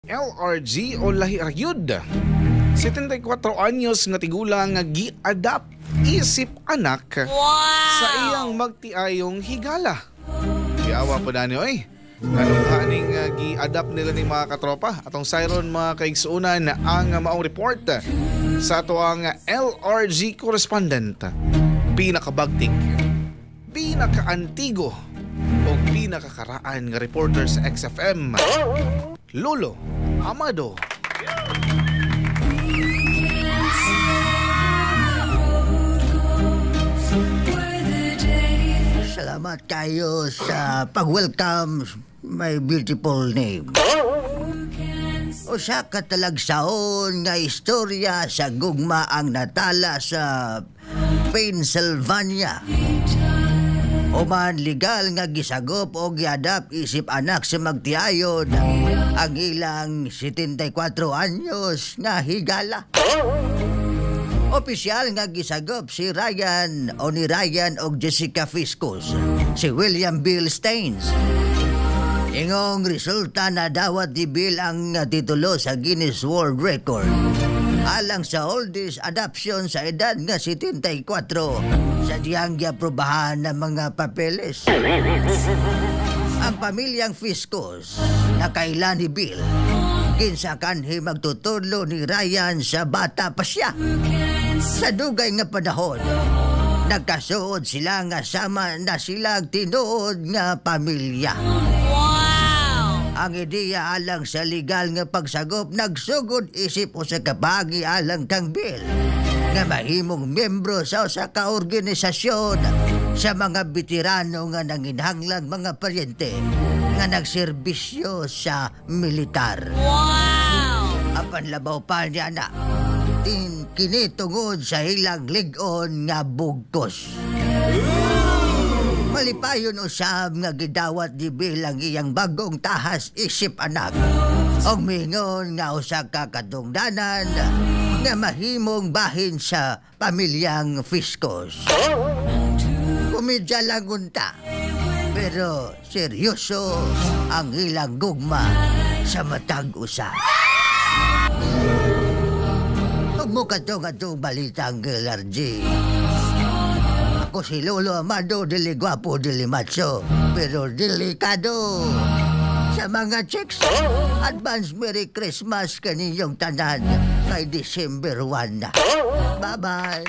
LRG o lahi ra gyud. 74 anyos nga tigulang nga gi-adapt isip anak sa iyang magtiayong higala. Giawa po na oy. Anong haning gi-adapt nila ni mga katropa? Atong sayron, mga kaigsuunan, ang maong report sa ato ang LRG correspondent. Pinakabagtik, pinakaantigo o pinakakaraan nga reporter sa XFM, Lolo Amado. Salamat kayo sa pag-welcome my beautiful name. Usa ka talagsaon nga istorya sa gugma ang natala sa Pennsylvania. Human legal nga gisagop o giadapt isip anak sa magtiayon ang ilang 74 anyos nga higala. Opisyal nga gisagop si Ryan o ni Ryan og Jessica Fiscus, si William Bill Staines. Ingong resulta, na dawat ni Bill ang titulo sa Guinness World Record alang sa oldest adoption sa edad nga 74 sa diyang giaprobahan ng mga papeles. Ang pamilyang Fiscus na kailan ni Bill, kinsa kanhi magtutudlo ni Ryan sa bata pa siya. Sa dugay nga panahon, nagkasuod sila nga sama na sila tinuod nga pamilya. Ang ideya alang sa legal nga pagsagop nagsugod isip usa ka paagi alang kang Bill nga mahimong miyembro sa usa ka organisasyon sa mga veterano nga nanginhanglang mga paryente nga nagserbisyo sa militar. Apan labaw pa niya na tin kini tungod sa ilang lig-on nga bugkos. Malipayon usab nga gidawat ni Bill ang iyang bagong tahas isip anak. Og mingon nga usa ka katungdanan nga mahimong bahin sa pamilyang Fiscos. Komedya lang unta, pero seryoso ang ilang gugma sa matag usa. Ug mo kadtong atong balitang LRG. Ako si Lolo Amado, dili gwapo, dili macho, pero delikado sa mga chicks. Advance Merry Christmas kaninyong tanan kay December 1 na. Bye-bye.